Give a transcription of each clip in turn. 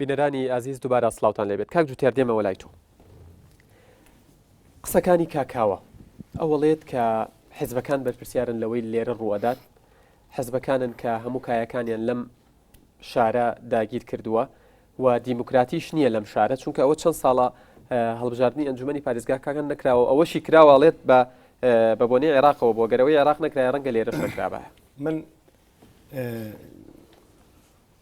بینەرانی ئازیز دووبارە سڵاوتان لێبێت کاک جوتیار دێمەوە لای تۆ قسەکانی کاکاوە ئەوەڵێت کە حزبەکان بەرپرسیارن لەوەی لێرە ڕوئەدات حزبەکانن کە هەموو کایەکانیان لەم شارە داگیر کردووە و دیموکراتیش نییە لەم شارە چونکە ئەوە چەند ساڵە هەڵبژاردننی ئەنجومی پارێزگاکان نەکراوە ئەوەشی کراوەڵێت بە بە بۆنەی عێراقەوە بۆ گەرەوەی عێراق نەکرای ڕەنگە لێرەش نەکرابایە. من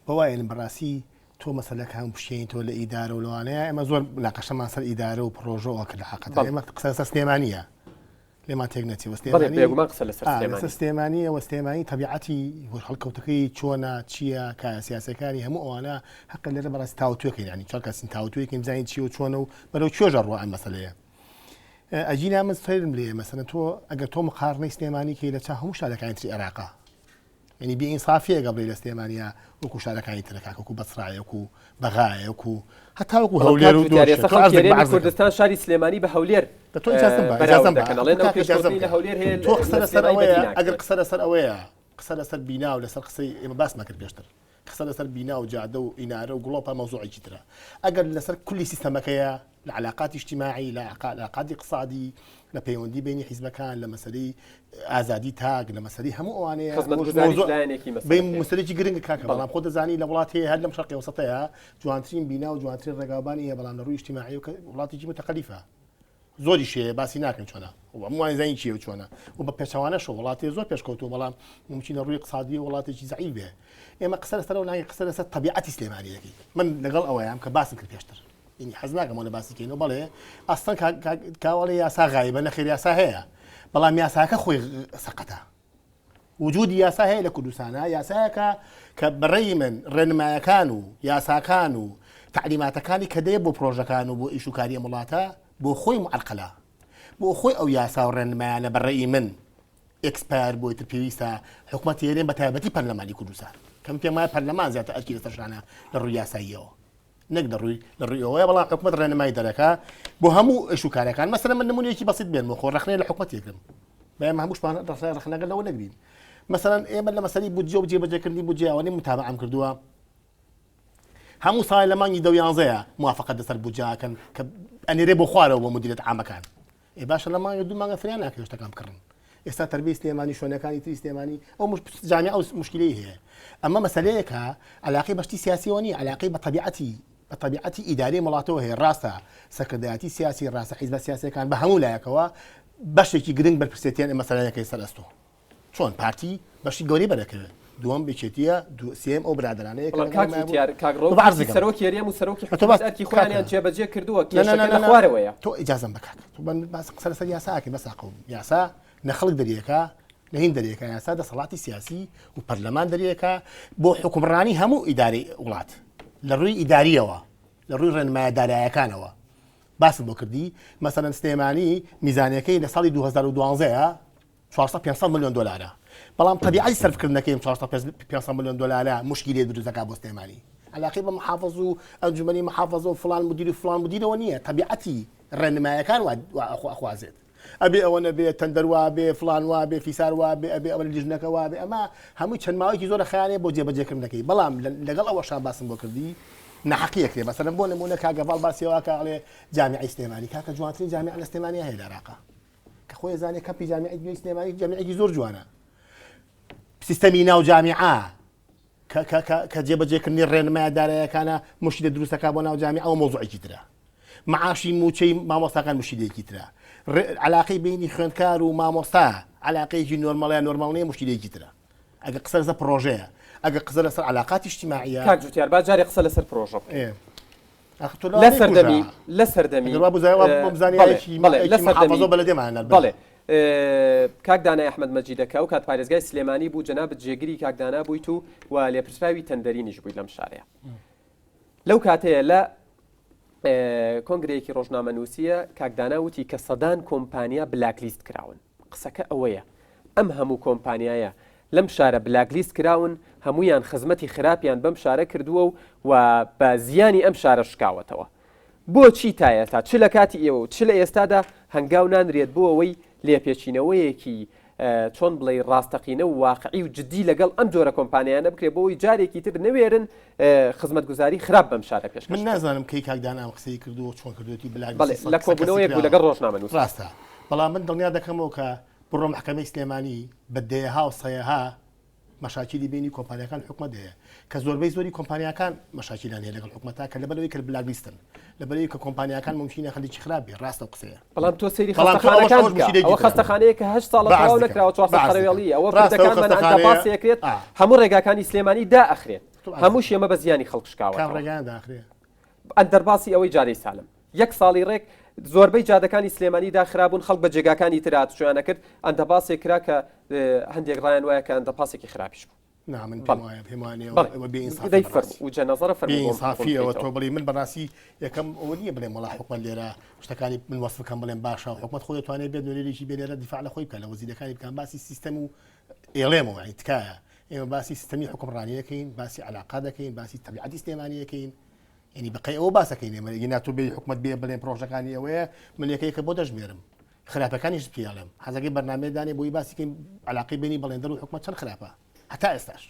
بەوایەنم بەڕاستی تۆ مەسەلەکان بشێنیتەوە لە ئیدارە و لەوانەیە ئێمە زۆر مناقەشەمان سەر ئیدارە و پڕۆژەوە کرد لە حەقەتە ئێمە قسە لەسەر سلێمانیە لێمان تێک نەچێ وە بێگومان قسە لەسەر سلێمانی سلێمانیە وە سلێمانی تەبیعەتی هەڵکەوتەکەی چۆنە چییە کایە سیاسەکانی هەموو ئەوانە حەقە لێرە بەڕاستی تاوتوێکەین ینی چۆن کەسین تاوتوێکین بزانین چی و چۆنە و بەرەو کوێژە ڕوە ئەم مەسەلەیە ئەگینا من سەیرم لێیە مەسەلەن تۆ ئەگەر تۆ مقارنەی سلێمانی کەی لە چا هەموو شارەکانی تری عێراقا یعنی بێ ئینسافیە گە بڵێ لە سلێمانیا وەکو شارەکانی ترە کاک وەکو بەسرایە وەکو بەغایە وەکو هەتا وەکو هەولێر و دۆشە کوردستان شاری سلێمانی بە هەولێر تۆ ئیجازەم بە ئیجازەم بە ئەڵێن ئەو پێشکەوتنی لە هەولێر هەیە تۆ قسە لەسەر ئەوەیە ئەگەر قسە لەسەر ئەوەیە قسە لەسەر بینا و لەسەر قسەی ئێمە باسمان کرد پێشتر قسە لەسەر بینا و جادە و ئینارە و گڵۆپە مەوزوعێکی ترە. ئەگەر لەسەر کولی سیستەمەکەیە، لە عەلاقاتی ئیجتیماعی، لە عەلاقاتی ئیقتسادی، لە پەیوەندی بەینی حیزبەکان، لە مەسەلەی ئازادی تاک، لە مەسەلەی هەموو ئەوانەیە، خزمەتگوزاریش لایەنێکی مەسەلەکەیە. مەسەلەیەکی گرنگە کاکە، بەڵام خۆت دەزانی لە وڵات هەیە هەر لەم شەرقی ئەوسەتەیە جوانترین بینا و جوانترین ڕێگاوبانی هەیە، بەڵام لە ڕووی ئیجتیماعیەوە وڵاتێکی متەخەلیفە. زۆریش هەیە باسی ناکەین چۆنە هەمووان زانین چیە و چۆنە و بە پێچەوانەشەوە وڵاتێ زۆر پێشکەوتووە بەڵام ممکنە ڕووی اقتصادی وڵاتێکی زەعیف بێ ئێمە قسە لەسەر ئەو ناکەین قسە لەسەر تەبیعەتی سلێمانی دەکەین من لەگەڵ ئەوەیام کە باسم کرد پێشتر یعنی حەز ناکەم لە باسی کەینەوە بەڵێ ئەستەن کاوەڵێ یاسا غایبە نەخێر یاسا هەیە بەڵام یاساکە خۆی سەقەتە وجودی یاسا هەیە لە کوردستانا، یاسایەکە کە بە ڕێی من ڕێنمایەکان و یاساکان و تەعلیماتەکانی کە دێ بۆ پرۆژەکان و بۆ ئیش و کاری ئەم وڵاتە بۆ خۆی معرقلە بۆ خۆی ئەو یاسا و ڕێنمایانە بە ڕێی من expire بۆی تر پێویستە حکومەتی هەرێم بە تایبەتی پەرلەمانی کوردستان کەم پێم وایە پەرلەمان زیاتر ئەرکی لەسەر شانە لە ڕووی یاساییەوە نەک لە ڕووی لە ڕووی ئەوەیە بەڵام حکومەت ڕێنمای دەرەکا بۆ هەموو ئیش و کارەکان مەسەلەن من نمونەیەکی بەسیت بێنمەوە خۆ ڕەخنەیە لە حکومەت یەکرم بەیان هەمووشمان ڕەخنە ڕەخنەگە لەوە نەگرین مەسەلەن ئێمە لە مەسەلی بودجە و جێبەجێکردنی بودجە ئەوانەی متابعەم کردووە هەموو ساڵ لە مانگی دە و یانزەیە موافقەت لەسەر بودجەکەن کە ئەنێرێ بۆ خوارەوە بۆ مدیرێت عامەکان ئێ باشە لە مانگە دوو مانگە فریا ناکرێت شتەکان بکڕن ئێستا تربیەی سلێمانی شوێنەکانی تری سلێمانی ئەو مش جامعە ئەو مشکلەی هەیە ئەمە مەسەلەیەکە علاقەی بە شتی سیاسیەوە نییە علاقەی بە تەبیعەتی بە تەبیعەتی ئیداری وڵاتەوە هەیە ڕاستە سەرکردایەتی سیاسی ڕاستە حیزبە سیاسیەکان بە هەموو لایەکەوە بەشێکی گرنگ بەرپرسێتیان ئەم مەسەلەیەکەی سەر ئەستۆ چۆن پارتی بەشی گەورەی بەرەکەوێت دووەم یەکێتیە سێم ئەو برادرانەیە کە کاک جوتیار کاک ڕەوتی سەرۆکی هەرێم و سەرۆکی حکومەت ئەرکی خۆیانیان جێبەجێ کردووە کێشەکە لە خوارەوەیە تۆ ئیجازەم بە کاک تۆ من باس قسە لەسەر یاسا ئەکەین بەس ئەقوم یاسا نە خەڵک دەریەکە نە هین دەریەکە یاسا دەسەڵاتی سیاسی و پەرلەمان دەریەکە بۆ حکومڕانی هەموو ئیدارەی وڵات لە ڕووی ئیداریەوە لە ڕووی ڕێنمایە دارایەکانەوە باسم بۆ کردی مەسەلەن سلێمانی میزانەکەی لە ساڵی 2012 400 500 ملیۆن دۆلارە بەڵام تەبیعەتی سەرفکردنەکەی ئەم 400 500 ملیۆن دۆلارە موشکیلەی دروست دەکات بۆ سلێمانی علاقەی بە محافظ و ئەنجومەنی محافظە و فلان مدیر و فلان مدیرەوە نییە تەبیعەتی ڕێنمایەکان وا ئەخوازێت ئەبێ ئەوە نەبێ تەندەر وا بێ فلان وا بێ فیسار وا بێ ئەبێ ئەوە لیژنەکە وا بێ ئەمە هەمووی چەند ماوەیەکی زۆرە خەیانەیە بۆ جێبەجێکردنەکەی بەڵام لەگەڵ ئەوەشا باسم بۆ کردی ناحەقی ئەکرێ مەسەلەن بۆ نموونە کاک گەڤاڵ باسی ئەوە کە ئەڵێ جامیعەی سلێمانی کاکە جوانترین جامیعە لە سلێمانیا هەیە لە عێراقا کە خۆی ئەزانێ کەمپی جامیعەی نوێی سلێمانی جامیعەیەکی زۆر جوانە سیستەمی ناو جامیعە کە کە کە کە جێبەجێکردنی ڕێنمایە دارایەکانە مشکلە دروستەکە بۆ ناو جامیعە ئەوە مەوزوعێکی ترە معاشی موچەی مامۆستاکان مشکلەیەکی ترە علاقەی بینی خوێندکار و مامۆستا علاقەیەکی نۆرمەڵە نۆرمەڵ نییە مشکلەیەکی ترە ئەگە قسە لەسەر پرۆژەیە ئەگە قسە لەسەر علاقاتی اجتماعیە کاک جوتیار با جارێ قسە لەسەر پرۆژە بکەین لە سەردەمی لە سەردەمی بەڵێ کاک دانای ئەحمەد مەجیدەکە ئەو کات پارێزگای سلێمانی بوو جەنابت جێگری کاک دانا بوویت و و لێپرسراوی تەندەرینیش بوویت لەم شارەیە لەو کاتەیە لە کۆنگرەیەکی ڕۆژنامەنووسیە کاک دانا وتی کە سەدان کۆمپانیا blacklist کراون قسەکە ئەوەیە ئەم هەموو کۆمپانیایە لەم شارە blacklist کراون هەموویان خزمەتی خراپیان بەم شارە کردووە و و بە زیانی ئەم شارە شکاوەتەوە. بۆچی تا ئێستا چ لە کاتی ئێوە و چ لە ئێستادا هەنگاو نانرێت بۆ ئەوەی لێپێچینەوەیەکی. چۆن بڵێی ڕاستەقینە و واقعی و جدی لەگەڵ ئەم جۆرە کۆمپانیانە بکرێت بۆ ئەوەی جارێکی تر نەوێرن خزمەتگوزاری خراپ بەم شارە پێشکەش من بکەن. نازانم کەی کاک دانا ئەم قسەی کردووە و چۆن کردوویەتی بلاک بەڵێ 300 لە قسە کەسی کۆبوونەوەیەک بوو کراوە لەگەڵ ڕۆژنامەنووسان. ڕاستە بەڵام من دڵنیا دەکەمەوە کە بڕۆ مەحکەمەی سلێمانی بە دەیەها و سەیەها مەشاکیلی بەینی کۆمپانیاکان حکومەت هەیە کە زۆربەی زۆری کۆمپانیاکان مەشاکیلان هەیە لەگەڵ حکومەتا کە لەبەرەوەی کە بلاک لیستن لەبەرەوەی کە کۆمپانیاکان ممکنە خەلکی خراپ بێ ڕاستە و قسەیە بەڵام تۆ سەیری بەڵام تۆ ئەوەش خەستەخانەکان ئەوەش بکە مشکلێکی ئەوە ترە خەستەخانەیە کە هەشت ساڵە بەعس تەواو دەکەم نەکراوە 400 بەعس دەکەم قەرەوێڵییە ئەوە ڕاستە ئەو پردەکانمان خەستەخانەیە ئەندەپاس ئەکرێت ئا هەموو ڕێگاکانی سلێمانی دائەخرێت تۆ عەرز هەمووش دەکەم ئێمە بە زیانی خەڵک کام شکاوەتەوە ڕێگایان داخرێ ئەندەرباسی ئەوەی جادەی سالم یەک ساڵی ڕێک زۆربەی جادەکانی سلێمانی داخرابوون خەڵک بە جێگاکانی تر هاتوچۆیان ئەکرد ئەندەپاسێک کرا کە هەندێک ڕایان وایە کە ئەندەپاسێکی خراپیش بوو نا من پێم بەڵێ وایە پێم وانیە بەڵێ ئەوە بێ ئینسافیە دەی بەڕاستی فەرموو وجە نەزەرە بێ فەرموو بۆم بۆم ئینسافیەوە تۆ بکەیتەوە. بڵێ من بەڕاستی یەکەم ئەوە نییە بڵێم وەڵا حکومەت لێرە شتەکانی من وەسف بکەم بڵێم باشە حکومەت خۆی دەتوانێت بێت نوێنەرێکی بێ لێرە دیفاع لە خۆی بکات لە وەزیرەکانی بکەم باسی سیستەم و ئێڵێمەوە یعنی تکایە ئێمە باسی سیستەمی حکومڕانی دەکەین باسی علاقە دەکەین باسی تەبیعەتی سلێمانی دەکەین یعنی بەقەی ئەوە باسەکەین ئێمە ینا تۆ بێ حکومەت بێ بڵێن پرۆژەکانی ئەوەیە من یەکەیەکە بۆ دەژمێرم خراپەکانیشت پێ ئەڵێم حەزەکەی بەرنامەیە دانێ بۆی باسی کەین علاقەی بینی بەڵێندەر و حکومەت چەند خراپە هەتا ئێستاش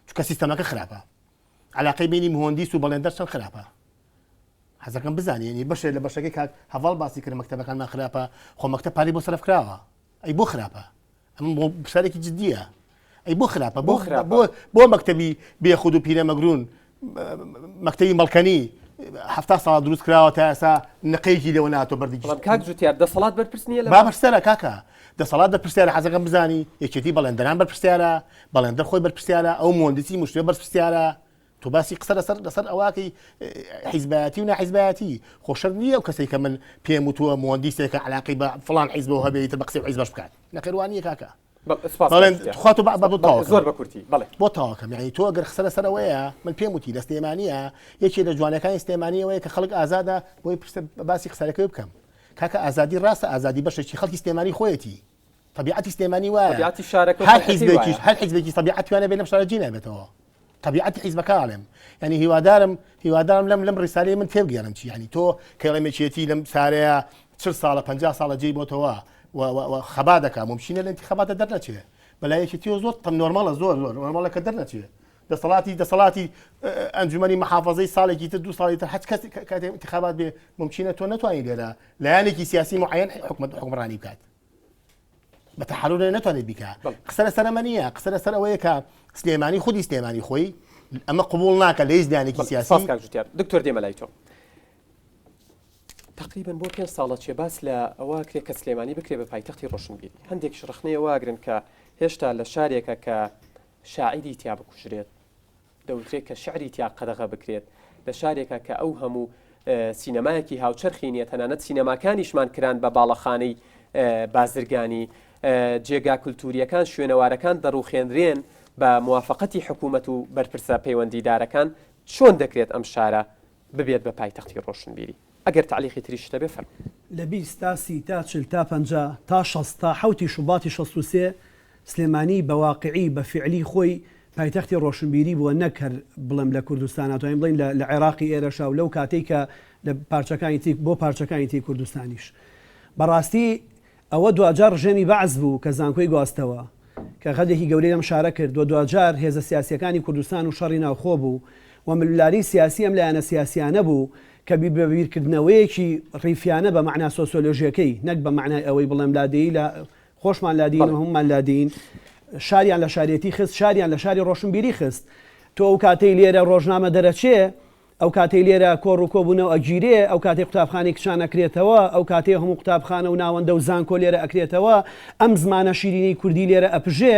چونکە سیستەمەکە خراپە علاقەی بینی مهندیس و بەڵێندەر چەند خراپە حەزەکەم بزانانی یعنی بەشێ لە بەشەکەی کاک هەڤاڵ باسی کرد مەکتەبەکانمان خراپە خۆ مەکتەب پارەی بۆ سەرف کراوە ئەی بۆ خراپە ئەمە بۆ پرسیارێکی جدیە ئەی بۆ خراپە بۆ خراپە بۆ بۆ مەکتەبی بێخود و پیرەمەگرون مەکتەبی مەڵکەنی هەفتا ساڵ دروست کراوە تا ئێستا نقەیەکی لەوە ناتۆ بەردی بەڵام کاک جوتیار دەسەڵات بەرپرس نییە لە با پرسیارە کاکە دەسەڵات بەرپرسیارە حەزەکەم بزانی یەکێتی بەڵێندەران بەرپرسیارە بەڵێندەر خۆی بەرپرسیارە ئەو مهندسی مشتێ بەرپرسیارە تۆ باسی قسە لەسەر لەسەر ئەوواکەی حیزبایەتی و ناحیزبایەتی خۆ شەرت نییە ئەو کەسێک کە من پێم وتووە مهندسێکە علاقەی بە فڵان حیزبەوە هەبێ ئیتر بە قسەی حیزبەش بکات نەخێر وا نییە کاکە سپاس بەڵێن کاک جوتیار. خوا تۆ بە بۆ تەواو زۆر کەم بە کورتی بەڵێ بۆ تەواو کەم یعنی تۆ ئەگەر قسە لەسەر ئەوەیە من پێم وتی لە سلێمانیە یەکێ لە جوانەکانی سلێمانی ئەوەیە کە خەڵک ئازادە بۆی پرسە باسی قسەکەی بکەم کاکە ئازادی ڕاستە ئازادی بەشێکی خەڵکی سلێمانی خۆیەتی تەبیعەتی سلێمانی وایە تەبیعەتی شارەکە و هەر خەڵکەکەی حیزبێکیش وایە. هەر حیزبێکی تەبیعەتیانە بێ لەم شارە جێ نابێتەوە تەبیعەتی حیزبەکە ئەڵێم یعنی هیوادارم هیوادارم لەم لەم ڕیسالەی من تێبگەڕم چی یعنی تۆ کە ئەڵێم یەکێتی لەم سارەیە چل ساڵە 50 ساڵە جێی بۆتەوە و و خەبات دەکا ممکنە لە انتخاباتە دەرنەچێ بەلای یەکێتیەوە زۆر تەم نۆرماڵە زۆر زۆر نۆرماڵە کە دەرنەچێ دەسەڵاتی دەسەڵاتی ئەنجومەنی محافظەی ساڵێکی تر دو ساڵی تر هەچ کەس کاتێ انتخابات بێ ممکنە تۆ نەتوانی لێرە لایەنێکی سیاسی معین حکومەت حکومڕانی بکات بە تەحەرور نەتوانێت بیکا قسە لەسەر ئەمە نییە قسە لەسەر ئەوەیە کە سلێمانی خودی سلێمانی خۆی ئەمە قبوڵ ناکە لە هیچ لایەنێکی سیاسی سپاس کاک جوتیار دکتۆر دێمە لای تۆ تقریبا بۆ پێ ساڵە چێ باس لە ئەوە کرێ کە سلێمانی بکرێ بە پایتەختی ڕۆشنبیری هەندێکش ڕخنەیە واگرن کە هێشتا لە شارێکە کە شاعیری تیا بکوژرێت دەوترێت کە شیعری تیا قەدەغە بکرێت، لە شارێکا کە ئەو هەموو سینەمایەکی هاوچەرخی نییە، تەنانەت سینەماکانیشمان کران بە باڵەخانەی بازرگانی، جێگا کولتوورییەکان، شوێنەوارەکان دەڕووخێنرێن بە موافەقەتی حکوومەت و بەرپرسە پەیوەندیدارەکان، چۆن دەکرێت ئەم شارە ببێت بە پایتەختی ڕۆشنبیری؟ ئەگەر تەعلیقی تریشت هەبێ فەرموو. لە 20 تا 30 تا 40 تا 50 تا 60 تا حەوتی شوباتی 63 سلێمانی بە واقیعی بە فیعلی خۆی پایتەختی ڕۆشنبیری بووە نەک هەر بڵێم لە کوردستان ئەتوانین بڵێین لە لە عێراقی ئێرەشا و لەو کاتەی کە لە پارچەکانی تری بۆ پارچەکانی تری کوردستانیش بەڕاستی ئەوە دواجار ڕژێمی بەعس بوو کە زانکۆی گواستەوە کە غەدرێکی گەورەی لەم شارە کرد و دواجار هێزە سیاسییەکانی کوردستان و شەڕی ناوخۆ بوو و ململانێی سیاسی ئەم لایەنە سیاسییانە بوو کە بە بیرکردنەوەیەکی ڕیفیانە بە مەعنا سۆسیۆلۆژییەکەی نەک بە مەعنای ئەوەی بڵێم لادێی لە خۆشمان لادێین و هەموومان لادێین شاریان لە شارێتی خست شاریان لە شاری ڕۆشنبیری خست تۆ ئەو کاتەی لێرە ڕۆژنامە دەرەچێ ئەو کاتەی لێرە کۆڕ و کۆبوونەوە ئەگیرێ، ئەو کاتەی قوتابخانەی کچان ئەکرێتەوە، ئەو کاتەی هەموو قوتابخانە و ناوەندە و زانکۆ لێرە ئەکرێتەوە، ئەم زمانە شیرینەی کوردی لێرە ئەپژێ،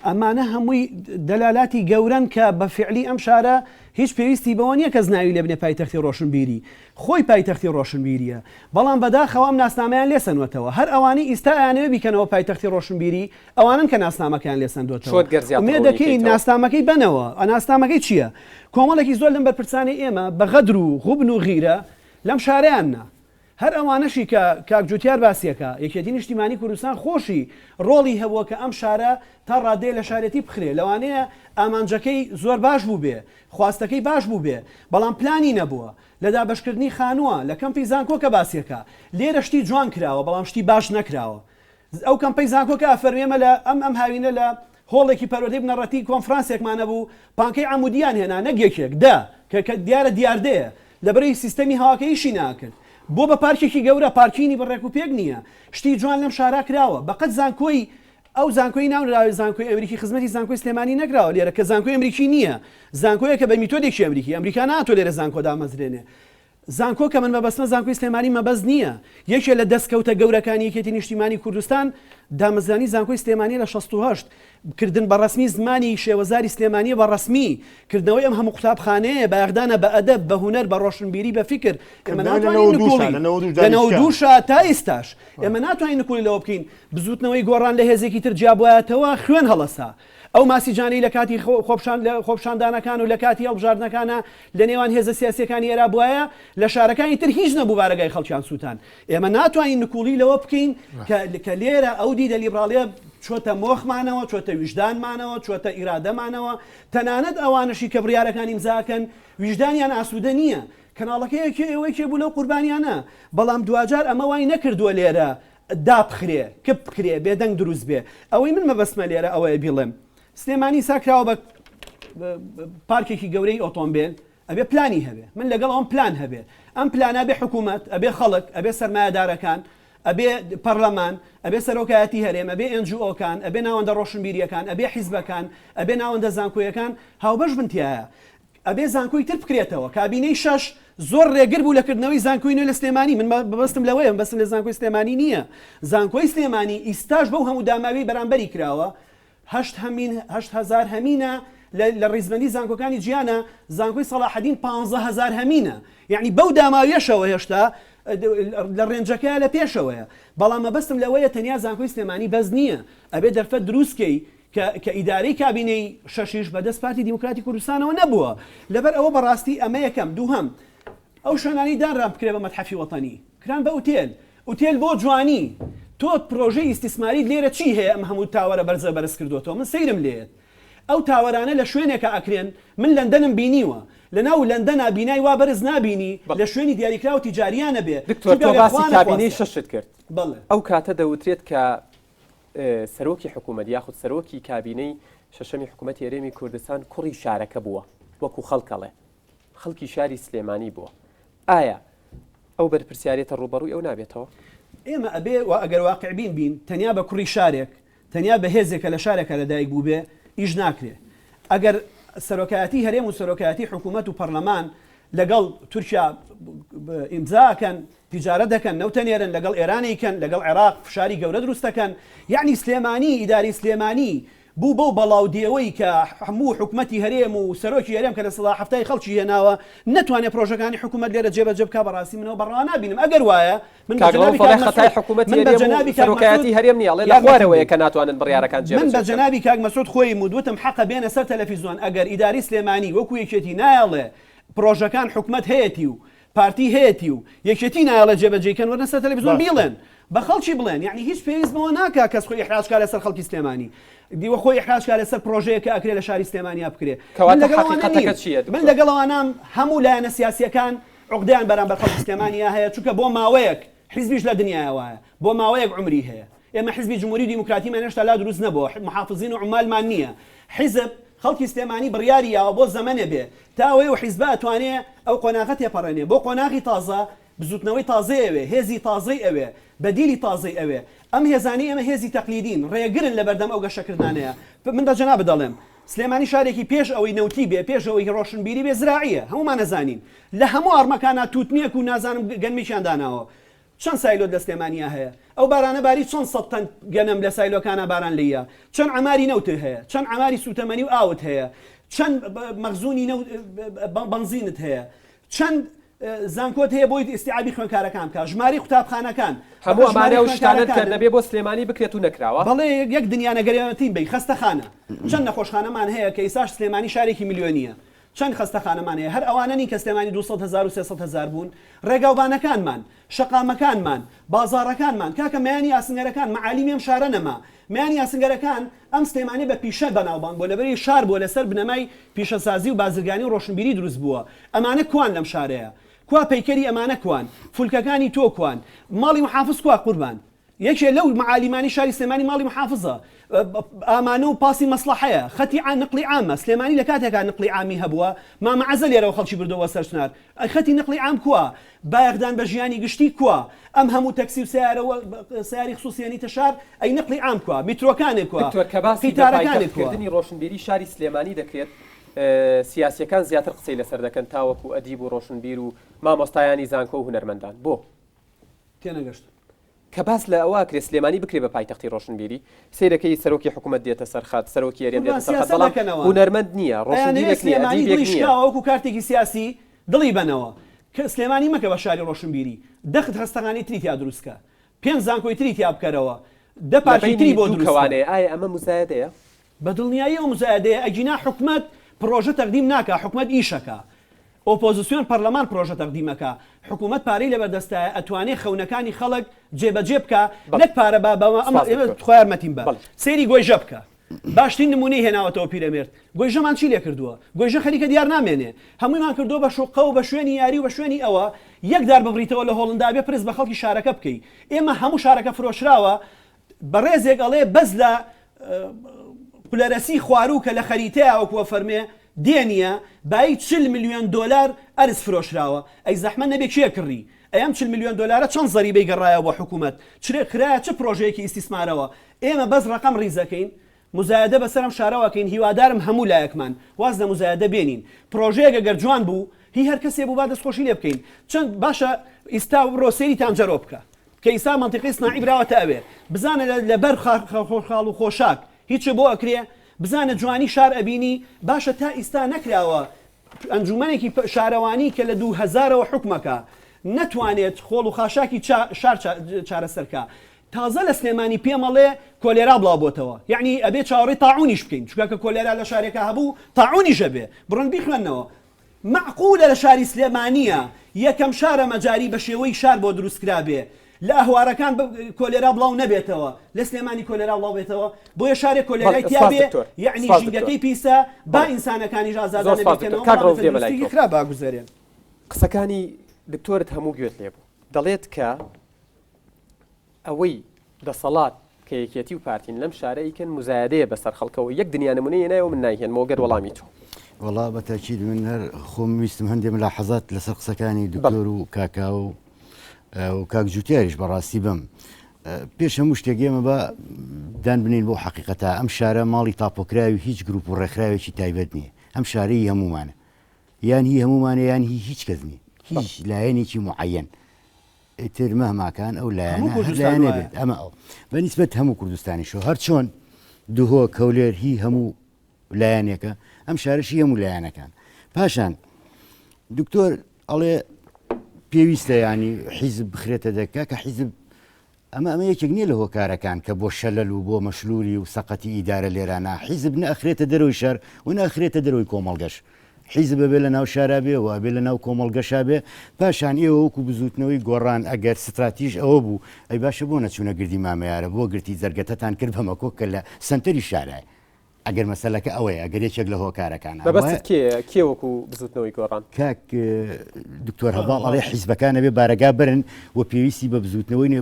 ئەمانە هەمووی دەلالاتی گەورەن کە بە فیعلی ئەم شارە هیچ پێویستی بەوە نییە کەس ناوی لێ بنێ پایتەختی ڕۆشنبیری، خۆی پایتەختی ڕۆشنبیرییە. بەڵام بەداخەوە ئەم ناسنامەیان لێ سەنوەتەوە. هەر ئەوانەی ئیستا ئەیانەوێ بیکەنەوە پایتەختی ڕۆشنبیری، ئەوانەن کە ناسنامەکەیان لێ سەندۆتەوە. چۆن گەر زیاتر ئومێد ڕوونی دەکەین کەیتەوە؟ ناسنامەکەی بەنەوە. ناسنامەکەی چییە؟ کۆمەڵێکی زۆر لەم بەرپرسانەی ئێمە بە غەدر و غوبن و غیرە لەم شارەیان نا. هەر ئەوانەشی کە کاک جوتیار باسی ئەکا، یەکێتی نیشتیمانی کوردستان خۆشی ڕۆڵی هەبووە کە ئەم شارە تا ڕادەیە لە شارێتی بخرێ. لەوانەیە ئامانجەکەی زۆر باش بووبێ، خواستەکەی باش بووبێ، بەڵام پلانی نەبووە. لە دابەشکردنی خانووە، لە کەمپی زانکۆ کە باسی ئەکا، لێرە شتی جوان کراوە، بەڵام شتی باش نەکراوە. ئەو کەمپەی زانکۆ کە ئەفەرمی ئێمە لە ئەم ئەم هاوینە لە هۆڵێکی پەروەردەی بنەڕەتی کۆنفرانسێکمان هەبوو پانکەی عەمودیان هێنا نەک یەکێک دە کە کە دیارە دیاردەیە لەبەرئەوەی سیستەمی هەواکە ئیشی ناکرد بۆ بە پارکێکی گەورە پارکینی بە ڕێک و پێک نییە شتی جوان لەم شارا کراوە بەقەد زانکۆی ئەو زانکۆی ناونراوی زانکۆی ئەمریکی خزمەتی زانکۆی سلێمانی نەکراوە لێرە کە زانکۆی ئەمریکی نییە زانکۆیەکە بە میتۆدێکی ئەمریکی ئەمریکا ناتۆ لێرە زانکۆ دامەزرێنێ زانکۆ کە من مەبەستمە زانکۆی سلێمانی مەبەست نییە، یەکێ لە دەستکەوتە گەورەکانی یەکێتی نیشتیمانی کوردستان دامەزرانی زانکۆی سلێمانیە لە 68، کردن بە ڕەسمی زمانی شێوەزاری سلێمانیە بە ڕەسمی، کردنەوەی ئەم هەموو قوتابخانەیە، بایەخدانە بە ئەدەب، بە هونەر، بە ڕۆشنبیری، بە فیکر، ئێمە کردنەوەی لە ناتوانین 92 شا، نکوڵی لە 92 لە دانیشتگا. 92 شا تا ئیستاش ئێمە ناتوانین نکوڵی لەوە بکەین بزوتنەوەی گۆڕان لە هێزێکی تر جیابوایەتەوە خوێن هەڵەسا. ئەو ماسیجانەی لە کاتی خۆپیشاندانەکان و لە کاتی هەڵبژاردنەکانا لە نێوان هێزە سیاسیەکانی ئێرا بوایە لە شارەکانی تر هیچ نەبوو بارەگای خەڵکیان سووتان. ئێمە ناتوانین نکوڵی لەوە بکەین کە لێرە ئەو دیدە لیبراڵیە چۆتە مۆخمانەوە، چۆتە ویژدانمانەوە، چۆتە ئیرادەمانەوە. تەنانەت ئەوانەشی کە بڕیارەکان ئیمزا ئەکەن ویژدانیان ئاسوودە نییە. کەناڵەکە یەکێ ئێوە یەکێ بوو لەو قوربانیانە. بەڵام دواجار ئەمە وای نەکردووە لێرە دابخرێ، کپ بکرێ، بێدەنگ دروست بێ. ئەوەی من مەبەستمە لێرە ئەوەیە بیڵێم، سلێمانی ئیستا کراوە بە پارکێکی گەورەی ئۆتۆمبێل، ئەبێ پلانی هەبێ. من لەگەڵ ئەوەم پلان هەبێ. ئەم پلانە ئەبێ حکوومەت، ئەبێ خەڵک، ئەبێ سەرمایەدارەکان، ئەبێ پەرلەمان، ئەبێ سەرۆکایەتی هەرێم، ئەبێ NGO کان، ئەبێ ناوەندە ڕۆشنبیرییەکان، ئەبێ حیزبەکان، ئەبێ ناوەندە زانکۆیەکان هاوبەش بن تیایا. ئەبێ زانکۆی تر بکرێتەوە کابینەی شەش زۆر ڕێگر بوو لە کردنەوەی زانکۆی نوێ لە سلێمانی من مەبەستم لەوەیە مەبەستم لە زانکۆی سلێمانی نییە زانکۆی سلێمانی ئیستاش بەو هەموو داماویەی بەرامبەری کراوە هەشت هەمین 8000 هەمینە لە ڕیزبەندی زانکۆکانی جیانە زانکۆی سەڵاحەدین 15000 هەمینە یعنی بەو داماویەشەوە هێشتا لە ڕێنجەکەیە لە پێشەوەیە بەڵام مەبەستم لەوەیە تەنیا زانکۆی سلێمانی بەس نییە ئەبێ دەرفەت دروستکەی کە کە ئیدارەی کابینەی شەشیش بە دەست پارتی دیموکراتی کوردستانەوە نەبووە. لەبەر ئەوە بە ڕاستی ئەمە یەکەم. دووهەم، ئەو شوێنانەی دانران بکرێ بە مەتحەفی وەتەنی، کران بە ئوتێل. ئوتێل بۆ جوانی. تۆ پرۆژەی ئیستیسماریت لێرە چی هەیە ئەم هەموو تاوەرە بەرزە بەرز کردۆتەوە؟ من سەیرم لێیەت. ئەو تاوەرانە لە شوێنێکا ئەکرێن، من لەندەنم بینیوە. لە ناو لەندەنا بینای وا بەرز نابینی لە شوێنی دیاریکراو تیجارییا نەبێ. دکتۆر چونکە تۆ ئەگەر باسی خوا کابینەی نەخواستە. شەشت کرد. بەڵێ. ئەو کاتە دەوترێت کە سەرۆکی حکوومەت یاخود سەرۆکی کابینەی شەشەمی حکوومەتی هەرێمی کوردستان کوڕی شارەکە بووە وەکو خەڵک ئەڵێ خەڵکی شاری سلێمانی بووە ئایا ئەو بەرپرسیارێتە ڕووبەڕووی ئەو نابێتەوە؟ ئێمە ئەبێ و ئەگەر واقعبین بین تەنیا بە کوڕی شارێک تەنیا بە هێزێک کە لە شارێکا لەدایک بووبێ ئیش ناکرێ ئەگەر سەرۆکایەتی هەرێم و سەرۆکایەتی حکوومەت و پەرلەمان لەگەڵ تورکیا ئیمزا ئەکەن تیجارەت دەکەن، نەوت ئەنێرن، لەگەڵ ئێران ئەیکەن، لەگەڵ عێراق فشاری گەورە دروست دەکەن، یەعنی سلێمانی، ئیدارەی سلێمانی بوو بەو بەڵا و دێوەی کە هەموو حکومەتی هەرێم و سەرۆکی هەرێم کە لە حەفتای خەڵکی هێناوە نەتوانێ پرۆژەکانی حکومەت لێرە جێبەجێ بکا، بەڕاستی من ئەوە بە ڕەوا نابینم، ئەگەر وایە من بە کاک جەنابی ڕەوف ئەڵێ کاک خەتای مەسعود حکومەتی من بە هەرێم و جەنابی کاک مەسعود سەرۆکایەتی هەرێم نییە ئەڵێ لە یارمەتیم خوارەوەیە بەی. کە ناتوانن بڕیارەکان من جێبەجێ بە بکەن. جەنابی کاک مەسعود خۆیم وت وتم حەقە بێنە سەر تەلەفیزۆن ئەگەر ئیدارەی سلێمانی وەکو یەکێتی نایەڵێ پرۆژەکان حکومەت هەیەتی و پارتی هەیەتی و یەکێتی نایەڵێ جێبەجێی کەن وەرنە سەر تەلەفزیۆن باشە. بیڵێن بە خەڵکی بڵێن یەعنی هیچ پێویست بەوە ناکا کەس خۆی ئیحراج کا لەسەر خەڵکی سلێمانی دیوە خۆی ئیحراج کا لەسەر پرۆژەیەک کە ئەکرێ لە شاری سلێمانیا بکرێ من کەواتە لەگەڵ ئەوانە حەقیقەتەکە نیم چییە من دکتۆر؟ لەگەڵ ئەوانام هەموو لایەنە سیاسیەکان عوقدەیان بەرامبەر خەڵکی سلێمانیا هەیە چونکە بۆ ماوەیەک حیزبیش لە دنیایا وایە بۆ ماوەیەک عومری هەیە ئێمە حیزبی جمهوری و دیموکراتیمان هێشتا لا دروست نەبووە محافزین و عومالمان نییە حیزب خەڵکی سلێمانی بڕیاری یاوە بۆ زەمەنێ بێ تا ئەوەی ئەو حیزبە ئەتوانێ ئەو قۆناغە تێپەڕێنێ بۆ قۆناغی تازە بزوتنەوەی تازەی ئەوێ هێزی تازەی ئەوێ بەدیلی تازەی ئەوێ ئەم هێزانەی ئێمە هێزی تەقلیدین ڕێگرن لەبەردەم ئەو گەشەکردنانەیە من بە جەنابت دەڵێم سلێمانی شارێکی پێش ئەوەی نەوتی بێ پێش ئەوەی ڕۆشنبیری بێ زراعیە هەموومان ئەزانین لە هەموو ئاڕمەکانا توتنێک و نازانم گەنمێکیان داناوە چەند سایلۆت لە سلێمانیا هەیە ئەو بارانە باری چەند سەد تەن گەنم لە سایلۆکانا باران لێیە چەند عەماری نەوتت هەیە چەند عەماری سوتەمەنی و ئاوت هەیە چەند مەخزونی نەوت بەنزینت هەیە چەند زانکۆت هەیە بۆی ئیستیعابی خوێنکارەکان بکا ژمارەی قوتابخانەکان هەموو بەقە ئەمانە ژمارەی ئەو شتانەن کە خوێنکارەکانن دەبێ بۆ سلێمانی بکرێت و نەکراوە. بەڵێ یەک دنیا نەگەرێنەتین بەی خەستەخانە چەند نەخۆشخانەمان هەیە کە ئیساش سلێمانی شارێکی ملیۆنیە چەند خەستەخانەمان هەیە هەر ئەوانە نین کە سلێمانی 200 هەزار و 300 هەزار بوون ڕێگاوبانەکانمان شەقامەکانمان بازاڕەکانمان کاکە مەیانی ئاسنگەرەکان مەعالیمی ئەم شارە نەما مەیانی ئاسنگەرەکان ئەم سلێمانیە بە پیشە بەناوبانگ بووە لەبەرئەوەی شار بووە لەسەر بنەمای پیشەسازی و بازرگانی و ڕۆشنبیری دروست بووە ئەمانە کوان لەم شارەیا کوا پەیکەری ئەمانە کوان فولکەکانی تۆ کوان ماڵی محافز کوا قوربان. یەکێ لەو مەعالیمانەی شاری سلێمانی ماڵی محافزە، ئامانە و پاسی مەسڵەحەیە، خەتی عام نقلی عامە، سلێمانی لە کاتێکا نقلی عامی هەبووە، مامە عەزە لێرەوە خەڵکی بردۆوە سەر چنار، ئەی خەتی نقلی عام کوا؟ بایەخدان بە ژیانی گشتی کوا؟ ئەم هەموو تەکسی و سەیارە و سەیاری خسوسی هێنیتە شار، ئەی نقلی عام کوا؟ میترۆکانێ کوا؟ دکتۆر کە باسی بە قیتارەکانێ پایتەخت کوا؟ کردنی ڕۆشنبیری شاری سلێمانی دەکرێت، سیاسیەکان زیاتر قسەی لەسەر دەکەن تاوەکو ئەدیب و ڕۆشنبیر و مامۆستایانی زانکۆ و هونەرمەندان، بۆ؟ تێنەگەشتم. کە باس لە ئەوە ئەکرێ سلێمانی بکرێ بە پایتەختی ڕۆشنبیری، سەیرەکەی سەرۆکی حکومەت دێتە سەر خەت، سەرۆکی هەرێم قوربان دێتە سەر خەت، سیاسەت بەڵام دەکەن ئەوان. هونەرمەند نییە، ئەیانەوێ ڕۆشنبیرێک نییە، سلێمانی ئەدیبێک دڵی نییە. شکاوە وەکو کارتێکی سیاسی دڵی بەنەوە. کە سلێمانی مەکە بە شاری ڕۆشنبیری. دە خەستەخانەی تری تیا دروست کە. پێنج زانکۆی تری تیا بکەرەوە. دە لە پارکی تری بەینی بۆ دوو دروست کە. کەوانەیە، ئایا ئەمە موزایەدەیە؟ بە دڵنیاییەوە موزایەدەیە ئەگینا حکومەت پڕۆژە تەقدیم ناکا حکومەت ئیشەکا ئۆپۆزسیۆن پەرلەمان پرۆژە تەقدیم ئەکا حکومەت پارەی لەبەردەستایە ئەتوانێ خەونەکانی خەڵک جێ بەجێ بکا بەڵێ نەک پارە با بە ئەمە سپاس ئێمە دکتۆر تخوا یارمەتیم بە بەڵێ. سەیری گۆیژە بکە باشترین نمونەی هێناوەتەوە پیرەمێرد گۆیژەمان چی لێ کردووە گۆیژە خەریکە دیار نامێنێ هەموویمان کردووە بە شوقە و بە شوێنی یاری و بە شوێنی ئەوە یەک دار ببڕیتەوە لە هۆڵندا بێ پرس بە خەڵکی شارەکە بکەی ئێمە هەموو شارەکە فرۆشراوە بەڕێزێک ئەڵێ بەس لە قولەرەسی خواروو کە لە خەریتەیا وەکو ئەفەرمێ دێ نیە بایی 40 ملیۆن دۆلار ئەرز فرۆشراوە ئەی زەحمەت نەبێ کێ کڕی ئەی ئەم 40 ملیۆن دۆلارە چەند زەریبەی گەڕایەوە بۆ حکومەت چرێ خرایە چ پرۆژەیەکی ئیستیسمارەوە ئێمە بەس ڕەقەم ڕیزەکەین موزایەدە بەسەر ئەم شارەوە ئەکەین هیوادارم هەموو لایەکمان واز لە موزایەدە بێنین پرۆژەیەک ئەگەر جوان بوو هی هەر کەسێ بوو با دەستخۆشی لێ بکەین چەند باشە ئیستا بڕۆ سەیری تانجەرۆ بکە کە ئیستا مەنتیقەی سناعی براوەتە ئەوێ بزانە لە بەر خاڵ و خۆشاک هیچ بۆ ئەکرێ بزانە جوانی شار ئەبینی باشە تا ئیستا نەکراوە ئەنجومەنێکی شارەوانی کە لە 2000ەوە حکومەکە نەتوانێت خۆڵ و خاشاکی شار چارەسەرکە تازە لە سلێمانی پێمەڵێ کۆلێرا بڵاو بۆتەوە یعنی ئەبێ چاوەڕێی تاعونیش بکەین چونکە کە کۆلێرا لە شارێکا هەبوو تاعونیش ئەبێ بڕۆن بیخوێننەوە مەعقولە لە شاری سلێمانیە یەکەم شارە مەجاری بە شێوەی شار بۆ دروست کرابێ لە ئەهوارەکان کۆلێرا بڵاو نەبێتەوە لە سلێمانی کۆلێرا بڵاو بێتەوە بۆیە شارێک کۆلێرای بەڵێ تیا سپاس بێ دکتۆر یەعنی سپاس دکتۆر ژینگەکەی پیسە با بەڵێ ئینسانەکانیش زۆر ئازادانە سپاس دکتۆر بیرکەنەوە کاک بەڵام ڕەوف لە دێمە لای تەندروستیی تۆ خراپ ئاگوزەرێن. قسەکانی دکتۆرت هەموو گوێت لێ بوو دەڵێت کە ئەوەی دەسەڵات کە یەکێتی و پارتین لەم شارە ئەیکەن موزایەدەیە بەسەر خەڵکەوە یەک دنیا نمونەی هێنایەوە من نایهێنمەوە گەر وەڵامی تۆ. وەڵا بە تاکید من هەر خۆم ویستم هەندێ ملاحەزات لەسەر قسەکانی دکتۆر و کاکاوە و و کاک جوتیاریش بەڕاستی بم پێش هەموو شتێک ئێمە بە دان بنین بۆ حقیقەتە ئەم شارە ماڵی تاپۆکراوی هیچ گروپ و ڕێکخراوێکی تایبەت نییە ئەم شارەی هەمومانە یان هی هەمومانە یان هی هیچ کەس نییە هیچ لایەنێکی معەن ئیتر مەهما کان ئەو لایەنە هەر لایەنێ بێت ئەمە ئەو بە نیسبەت هەموو کوردستانیشەوە هەر چۆن دهۆک هەولێر هی هەموو لایەنێکە ئەم شارەشی هەموو لایەنەکان پاشان دکتۆر ئەڵێ پێویستە ینی حیزب بخرێتە دەکە کە حیزب ئەمە ئەمە یەکێک نییە لە هۆکارەکان کە بۆ شەلەل و بۆ مەشلولی و سەقەتی ئیدارە لێرانە حیزب نەئەخرێتە دەرەوەی شار و نەئەخرێتە دەرەوەی کۆمەڵگەش. حیزب ئەبێ لە ناو شارا بێ و ئەبێ لە ناو کۆمەڵگەشا بێ، پاشان ئێوە وەکو بزووتنەوەی گۆڕان ئەگەر ستراتیژ ئەوە بوو، ئەی باشە بۆ نەچوونە گردی مامەیارە، بۆ گرتی زەرگەتەتان کرد بە مەکۆ کە لە سەنتەری شارایە؟ ئەگەر مەسەلەکە ئەوەیە، ئەگەر یەکێک لە هۆکارەکانە مەبەستت وایە. کێیە؟ کێ وەکو بزووتنەوەی گۆڕان؟ کاک دکتۆر هەڤاڵ ئەڵێ حیزبەکان ئەبێ بارەگا بەرن و پێویستی بە بزووتنەوەی نوێ،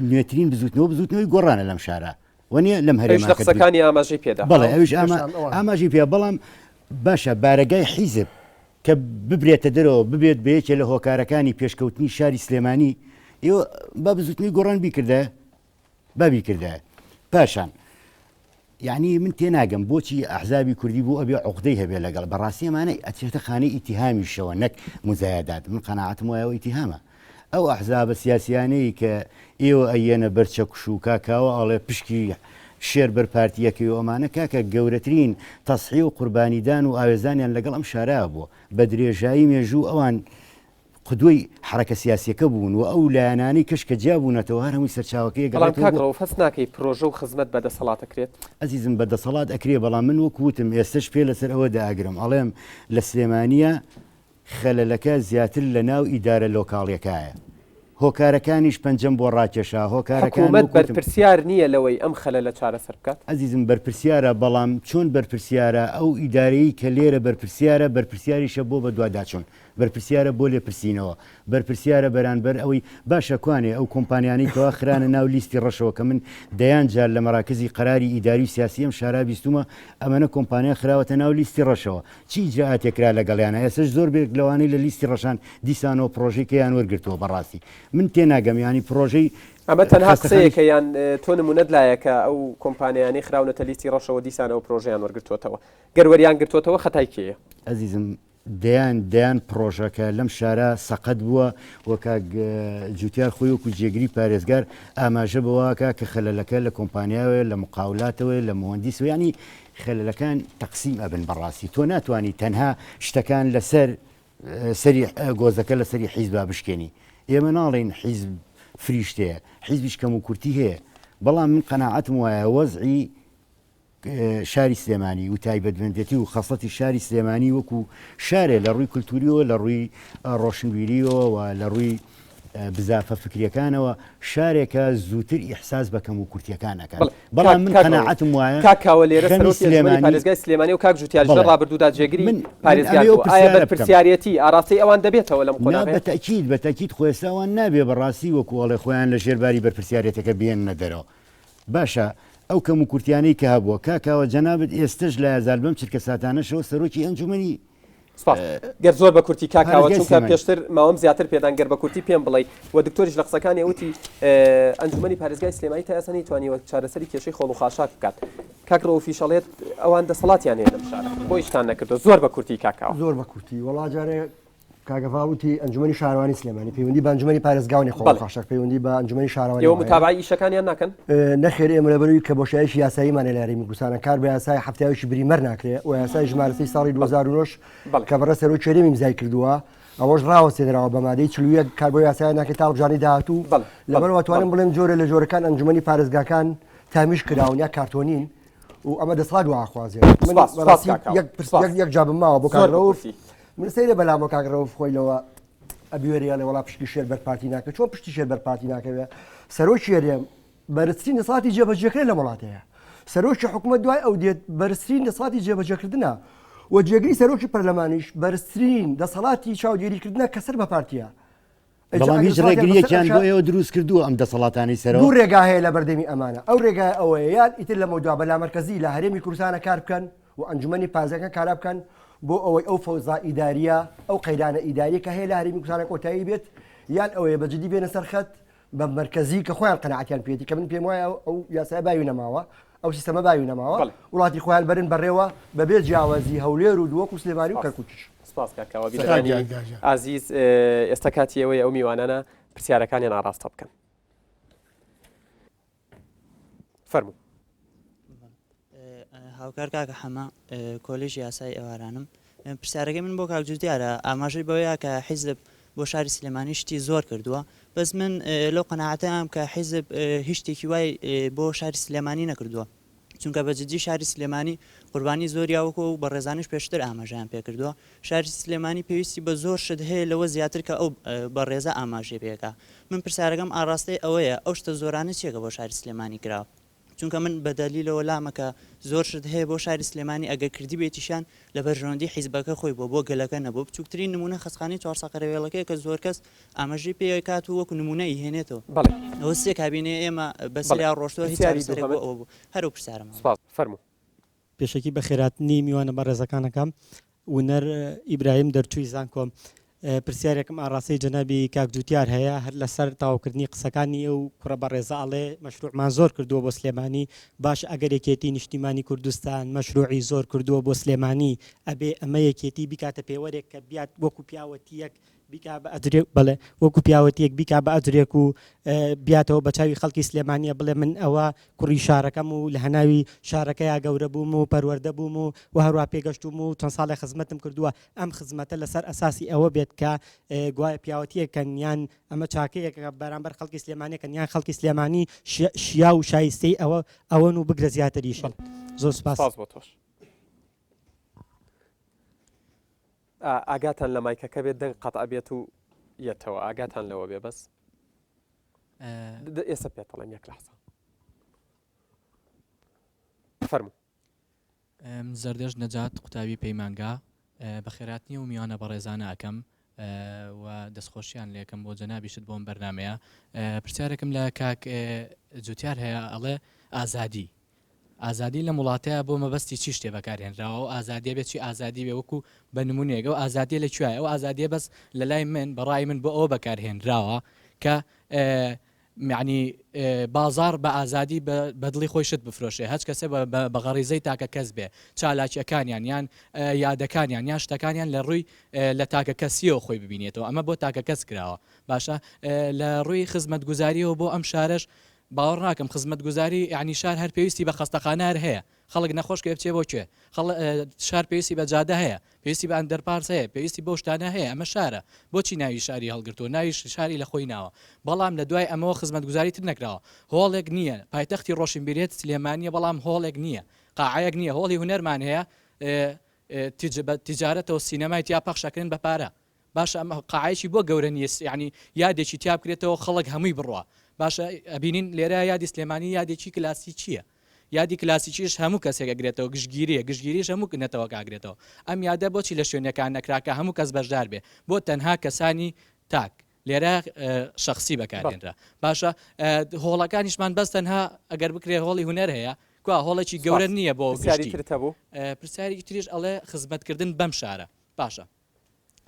نوێترین بزووتنەوە بزووتنەوەی گۆڕانە لەم شارە وەنیە لەم ئەویش هەرێمە لە کە دروست قسەکانی ئاماژەی پێدا. بەڵێ ئەویش پێشتان ئەوان. ئاماژەی پێ بەڵام باشە بارەگای حیزب کە ببرێتە دەرەوە ببێت بە یەکێ لە هۆکارەکانی پێشکەوتنی شاری سلێمانی ئێوە با بزووتنەوەی گۆڕان بیکردایە با بیکردایە پاشان یعنی من تێناگەم بۆچی ئەحزابی کوردی بۆ ئەبێ عقدەی هەبێ لەگەڵ بەڕاستی ئەمانە ئەچێتە خانەی ئیتیهامیشەوە نەک مزایەدات من قەناعەتم وایە ئەوە ئیتیهامە ئەو ئەحزابە سیاسیانەی کە ئێوە ئەیەنە بەر چەکوش و کاکاوە ئەڵێ پشکی شێر بەر پارتیەکەی و ئەمانە کاکە گەورەترین تەسحی و قوربانیدان و ئاوێزانیان لەگەڵ ئەم شارە بووە بە درێژایی مێژوو ئەوان قدوەی حەرەکە سیاسیەکە بوون و ئەو لایەنانەی کەش کە جیا بوونەتەوە هەر هەمووی سەرچاوەکەی بەڵام ئەگەڕێتەوە کاک بۆ ڕەوف هەست ناکەی پرۆژە و خزمەت بە دەسەڵات ئەکرێت؟ ئەزیزم بە دەسەڵات ئەکرێ بەڵام من وەک وتم ئێستەش پێ لەسەر ئەوە دائەگرم ئەڵێم لە سلێمانیە خەلەلەکە زیاتر لە ناو ئیدارە لۆکاڵیەکایە هۆکارەکانیش پەنجەم بۆ ڕاکێشا هۆکارەکان حکوومەت وەک وتم. بەرپرسیار نییە لەوەی ئەم خەلەلە چارەسەر بکات؟ ئەزیزم بەرپرسیارە بەڵام چۆن بەرپرسیارە ئەو ئیدارەی کە لێرە بەرپرسیارە بەرپرسیاریشە بۆ بەدواداچوون. بەرپرسیارە بۆ لێپرسینەوە، بەرپرسیارە بەرانبەر ئەوەی باشە کوانێ ئەو کۆمپانیانەی کەوا خرانە ناو لیستی ڕەشەوە کە من دەیان جار لە مەراکزی قەراری ئیداری و سیاسی ئەم شارا بیستومە ئەمەنە کۆمپانیا خراوەتە ناو لیستی ڕەشەوە چی ئیجرائاتێک کرا لەگەڵیانا ئێستەش زۆر بێک لەوانەی لە لیستی ڕەشان دیسانەوە پڕۆژەی کەیان وەرگرتووە بەڕاستی من تێناگەم یانی پڕۆژەی ئەمە تەنها خەستەخانەی قسەیەکە یان تۆ نمونەت لایە کە ئەو کۆمپانیانەی خراونەتە لیستی ڕەشەوە دیسانەوە پرۆژەیان وەرگرتووەتەوە؟ گەر وەریان گرتووەتەوە خەتای کێیە؟ ئەزیزم دەیان دەیان پڕۆژە کە لەم شارە سەقەت بووە و کاک جوتیار خۆی وەکو جێگری پارێزگار ئاماژە بەوە ئەکا کە خەلەلەکە لە کۆمپانیاوەیە لە مقاولاتەوەیە لە موهەندیسەوە یانی خەلەلەکان تەقسیم ئەبن بەڕاستی تۆ ناتوانی تەنها شتەکان لەسەر سەری گۆزەکە لەسەری حیزبا بشکێنی ئێمە ناڵێین حیزب فریشتەیە حیزبیش کەم و کورتی هەیە بەڵام من قەناعەتم وایە وەزعی شاری سلێمانی و تایبەتمەندێتی و خەسڵەتی شاری سلێمانی وەکو شارێ لە ڕووی کولتوریەوە لە ڕووی ڕۆشنبیریەوە و لە ڕووی بزافە فکریەکانەوە شارێکە زووتر ئیحساس بە کەم و کورتیەکان ئەکات بەڵام من قەناعەتم وایە کاک کاوە لێرە خەمی سەرۆکی ئەنجومەنی سلێمانی پارێزگای سلێمانی و کاک جوتیاریش لە بەڵێ ڕابردوودا جێگری من من پارێزگار ئەمەوێ ئەو بووە ئایا پرسیارە بکەم بەرپرسیارێتی ئاراستەی ئەوان دەبێتەوە لەم نا قۆناغەیە؟ بە تەئکید بە تەئکید خۆ ئێستا ئەوان نابێ بەڕاستی وەکو ئەڵێ خۆیان لە ژێر باری بەرپرسیارێتەکە بهێننە دەرەوە باشە ئەو کەموکورتیانەی کە هەبووە کاک کاوە جەنابت ئێستەش لایەزال بەم چرکەساتانەشەوە سەرۆکی ئەنجومەنی سپاس. گەر زۆر بە کورتی کاک کاوە پارێزگای چونکە سلێمانی. پێشتر ماوەم زیاتر پێدان گەر بە کورتی پێم بڵێی و دکتۆریش لە قسەکانی وتی ئەنجومەنی پارێزگای سلێمانی تا ئێستا نەیتوانیوە چارەسەری کێشەی خۆڵ و خاشاک بکات کاک ڕەوفیش ئەڵێت ئەوان دەسەڵاتیان هەیە لەم شارە بۆ هیچتان نەکردووە زۆر بە کورتی کاک کاوە. زۆر بە کورتی وەڵا جارێ کاک هەڤاڵ وتی ئەنجومەنی شارەوانی سلێمانی پەیوەندی بە ئەنجومەنی پارێزگاوە نیە خۆڵ و خاشاک پەیوەندی بە ئەنجومەنی شارەوانی ئێوە متابعەی ئیشەکانیان ناکەن؟ نەخێر ئێمە لەبەرئەوەی کە بۆشایەکی یاساییمان هەیە لە هەرێمی کوردستانە کار بە یاسای حەفتاویی بریمەر ناکرێ و یاسای ژمارە سێی ساڵی 2009 کە بەڕێز سەرۆکی هەرێم ئیمزای کردووە ئەوەش ڕاوەستێنراوە بە مادەی 41 کار بۆ یاسایە ناکرێت تا هەڵبژاردنی داهاتوو لەبەرئەوە ئەتوانم بڵێم جۆرێ لە جۆرەکان ئەنجومەنی پارێزگاکان تامیش کراون یا کارتۆنین و ئەمە دەسەڵات وا ئەخوازێت من سپاس، سپاس بەڕاستی کاک کاوە. یەک پرس- سپاس. یەک یەک جوابم ماوە بۆ کاک زۆر بە ڕەوف کورتی. من سەیرە بەلامەوە کاک ڕەوف خۆی لەوە ئەبوێرێ ئەڵێ وەڵا پشکی شێر بەر پارتی ناکەوێ چۆن پشتی شێر بەر پارتی ناکەوێ سەرۆکی هەرێم بەرزترین دەسەڵاتی جێبەجێکرێ لەم وڵاتەیە سەرۆکی حکوومەت دوای ئەو دێت بەرزترین دەسەڵاتی جێبەجێکردنە و جێگری سەرۆکی پەرلەمانیش بەرزترین دەسەڵاتی چاودێریکردنە کە سەر بە پارتیە بەڵام هیچ ڕێگرییەکیان بۆ ئێوە دروست کردووە ئەم دەسەڵاتانەی سەرەوە؟ دوو ڕێگا هەیە لە بەردەمی ئەمانە، ئەو ڕێگایە ئەوەیە یان ئیتر لەمەودوا بە لامەرکەزی لە هەرێمی کوردستانە کار بکەن و ئەنجومەنی پارێزگاکان کارا بکەن بۆ ئەوەی ئەو فەوزا ئیدارییە، ئەو قەیرانە ئیدارییە کە هەیە لە هەرێمی کوردستانە کۆتایی بێت، یان ئەوەیە بە جدی بێنە سەر خەت بە مەرکەزی کە خۆیان قەناعەتیان پێیەتی کە من پێم وایە ئەو یاسایە باوی نەماوە، ئەو سیستەمە باوی نەماوە، وڵاتی خۆیان بەرن بەڕێوە بەبێ جیاوازی هەولێر و دهۆک و سلێمانی و کەرکوکیش. سپاس کاک کاوە بینەرانی ئازیز ئێستا کاتی ئەوەیە ئەو میوانانە پرسیارەکانیان ئاڕاستە بکەن فەرموو. هاوکار کاکە حەمە کۆلێژی یاسای ئێوارانم پرسیارەکەی من بۆ کاک جوتیارە ئاماژەی بەوەیە کە حیزب بۆ شاری سلێمانی شتی زۆر کردووە بەس من لەو قەناعەتەم کە حیزب هیچ شتێکی وای بۆ شاری سلێمانی نەکردووە چونکە بە جدی شاری سلێمانی قوربانی زۆری یاوە و بەڕێزانیش پێشتر ئاماژەیان پێکردووە شاری سلێمانی پێویستی بە زۆر شت هەیە لەوە زیاتر کە ئەو بەڕێزە ئاماژەی پێکا من پرسیارەکەم ئاڕاستەی ئەوەیە ئەو شتە زۆرانە چیە کە بۆ شاری سلێمانی کراوە چونکە من بە دەلیلەوە لامە کە زۆر شت هەیە بۆ شاری سلێمانی ئەگەر کردبێتیشیان لە بەرژەوەندی حیزبەکە خۆی بووە بۆ گەلەکە نەبووە بچووکترین نموونە خەستخانەی چوارسە قەرەوێڵەکەیە کە زۆرکەس ئاماژەی پێ ئەکات و وەکو نموونە ئەیهێنێتەوە. بەڵێ. ئەوە سێ کابینەیە ئێمە بە بەڵێ. سەریا ڕۆشتووە هیچ پرسیاری چارەسەرێک بۆ دووهەمت؟ ئەوە بوو. هەر ئەو پرسیارەم هەبوو. سپاس. فەرموو. پێشەکی بەخێرهاتنی میوانە بەڕێزەکان ئەکەم. ونەر ئیبراهیم دەرچووی زانکۆم. پرسیارێکم ئاڕاستەی جەنابی کاک جوتیار هەیە هەر لەسەر تەواوکردنی قسەکانی ئەو کوڕە بەڕێزە ئەڵێ مەشروعمان زۆر کردووە بۆ سلێمانی باش ئەگەر یەکێتی نیشتیمانی کوردستان مەشروعی زۆر کردووە بۆ سلێمانی ئەبێ ئەمە یەکێتی بیکاتە پێوەرێک کە بیات وەکو پیاوەتیەک بیکا بە ئەجرێک بەڵێ وەکو پیاوەتیەک بیکا بە ئەجرێک و بیاتەوە بە چاوی خەڵکی سلێمانیە بڵێ من ئەوە کوڕی شارەکەم و لە هەناوی شارەکەیا گەورە بووم و پەروەردە بووم و و هەروا پێگەشتووم و چەند ساڵێ خزمەتم کردووە ئەم خزمەتە لەسەر ئەساسی ئەوە بێت کە گوایە پیاوەتیەکەن یان ئەمە چاکەیەکە بەرامبەر خەڵکی سلێمانیەکەن یان خەڵکی سلێمانی شیاو و شایستەی ئەوە ئەوەن و بگرە زیاتریشن زۆر سپاس. سپاس بۆ تۆش. ئاگاتان لە مایکەکە بێت دەنگ قەتع بێت و یەتەوە ئاگاتان لەوە بێ بەس ئێستا پێتەڵێم یەک لەحزە فەرموو. من زەردەشت نەجات قوتابی پەیمانگا بەخێراتنی ئەو میوانە بەڕێزانە ئەکەم. و دەستخۆشیان لێکەم بۆ جەنابیشت بۆم بەرنمەیە پرسیارێکم لە کاک جوتیار هەیە ئەڵێ ئازادی ئازادی لەم وڵاتەیە بۆ مەبەستی چی شتێ بەکارهێنراوە ئەو ئازادیە بێ چی ئازادی بێ وەکو بە نمونەیەک ئەو ئازادیە لە کوێیە ئەو ئازادیە بەس لە لای من بە ڕای من بۆ ئەوە بەکارهێنراوە کە یعنی بازاڕ بە ئازادی بە دڵی خۆی شت بفرۆشێ هەچ کەسێ بە غەڕیزەی تاکە کەس بێ چالاکیەکانیان یان یادەکانیان یان شتەکانیان لە ڕووی لە تاکە کەسیەوە خۆی ببینێتەوە ئەمە بۆ تاکە کەس کراوە باشە لە ڕووی خزمەتگوزاریەوە بۆ ئەم شارەش باوەڕ ناکەم خزمەتگوزاری یانی شار هەر پێویستی بە خەستەخانە هەر هەیە خەڵک نەخۆش کەوێ بچێ بۆ کوێ خەڵ شار پێویستی بە جادە هەیە پێویستی بە ئەندەرپارس هەیە پێویستی بەو شتانە هەیە ئەمە شارە بۆچی ناوی شاری هەڵگرتووە ناوی شاری لە خۆی ناوە بەڵام لە دوای ئەمەوە خزمەتگوزاری تر نەکراوە هۆڵێک نییە پایتەختی ڕۆشنبیریت سلێمانیە بەڵام هۆڵێک نییە قاعەیەک نییە هۆڵی هونەرمان هەیە بە تیجارەتەوە سینەمای تیا پەخشەکرێن بە پارە باشە ئەمە قاعەیەکی بۆ گەورە نیە یانی یادێکی تیا بکرێتەوە خەڵک هەمووی بڕوا باشە ئەبینین لێرە یادی سلێمانی یادێکی کلاسیکیە یادی کلاسیکیش هەموو کەسێک ئەگرێتەوە گشتگیریە گشتگیریش هەموو نەتەوەکە ئەگرێتەوە ئەم یادە بۆچی لە شوێنەکان نەکرا کە هەموو کەس بەشدار بێ بۆ تەنها کەسانی تاک لێرە شخصی بەکارهێنرا باشە هۆڵەکانیشمان بەس تەنها ئەگەر بکرێ هۆڵی هونەر هەیە کوا هۆڵێکی گەورە نییە بۆ پرسیاری ترت هەبوو؟ پرسیاری تریش ئەڵێ خزمەتکردن بەم شارە باشە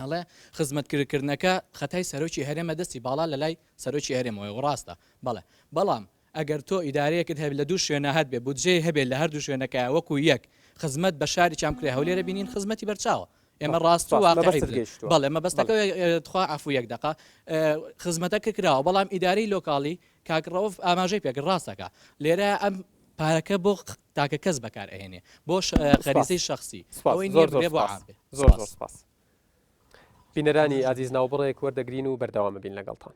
ئەڵێ خزمەتکردنەکە خەتای سەرۆکی هەرێمە دەستی باڵا لە لای سەرۆکی هەرێمەوەیە و ڕاستە بەڵێ بەڵام ئەگەر تۆ ئیدارەیەکت هەبێت لە دوو شوێنە هەت بێ بودجەی هەبێت لە هەردوو شوێنەکە وەکو یەک خزمەت بە شارێکیان بکرێ هەولێرە بینین خزمەتی بەرچاوە ئێمە ڕاست و واقعی بەڵێ مەبەستەکە تخوا عەفو یەک دەقە خزمەتەکە کراوە بەڵام ئیدارەی لۆکاڵی کاک ڕەوف ئاماژەی پێکرد ڕاستەکە لێرە ئەم پارەکە بۆ تاکە کەس بەکار ئەهێنێ بۆ غەریزەی شەخسی ئەوەی نییە بکرێ بۆ عام بێ. زۆر زۆر سپاس. بینەرانی ئازیز ناوبڕێک وەردەگرین و بەردەوام ئەبین لەگەڵتان.